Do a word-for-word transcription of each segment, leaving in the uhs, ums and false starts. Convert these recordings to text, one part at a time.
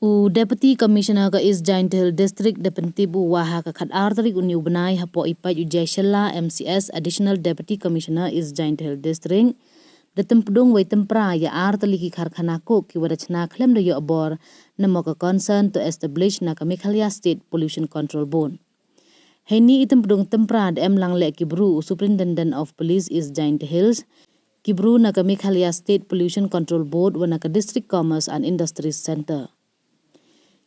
U Deputy Commissioner ka East Jaiñtia Hills District da pyntip u wa ha ka khatar tarik uni u bnai hapoh i pait u Jai Shylla, M C S, Additional Deputy Commissioner East Jaiñtia Hills District, da tympdung wei tympra ya ar tylli ki karkhana coke ki wa da chna khlem da yoh bor, namo ka consent to establish na ka Meghalaya State Pollution Control Board. Heini i tympdung tympra da em lang leh ki bru u Superintendent of Police East Jaiñtia Hills, ki bru na ka Meghalaya State Pollution Control Board wa na ka District Commerce and Industries Centre.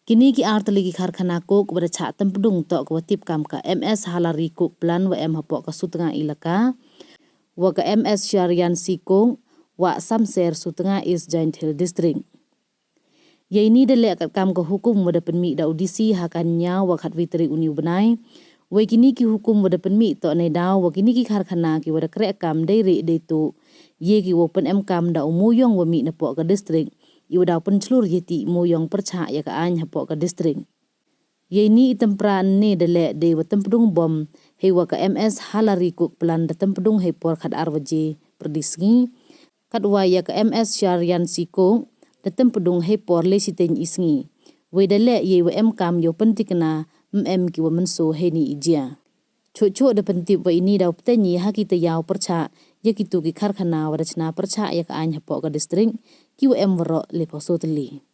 Kini ki ar tylli ki karkhana coke wa da chah tympdung toh ka wa tip kam ka M S Halari Coke Plant wa em hapoh ka Sutnga Elaka, wa ka M S Sharyansi Coke, wa Samser Sutnga, East Jaiñtia Hills District. Yeini da leh kat kam ka hukum wa da pynmih da u D C ha ka ynñiaw wa khatwi tarik uni u bnai. Wei kini ki hukum wa da pynmih toh neidaw wa kini ki karkhana ki wa da kreh kam dei rih dei tuh, ye ki wa pynem kam da u mooyong wa mih napoh ka district, i wa daw pynchlur yei tih mooyong pyrchah ya ka aiñ hapoh ka district. Yeini i tympra ne da leh dei wa tympdung bom, hei wa ka M S Halari Coke Plant da tympdung hei por khatar waje pyrdi sngi. Katwa ya ka M S Sharyansi Coke da tympdung hei por le shiteng i sngi. Wei da leh yei wa em kam yow pyntikna, ym em ki wa mynsaw heini i jia. Choh choh da pyntip wa ini daw pyntikna ha ki tayaaw pyrchah ya kitu ki karkhana wa da chna pyrchah ya ka aiñ hapoh ka district, ki wa em waroh le phaw soo tylli.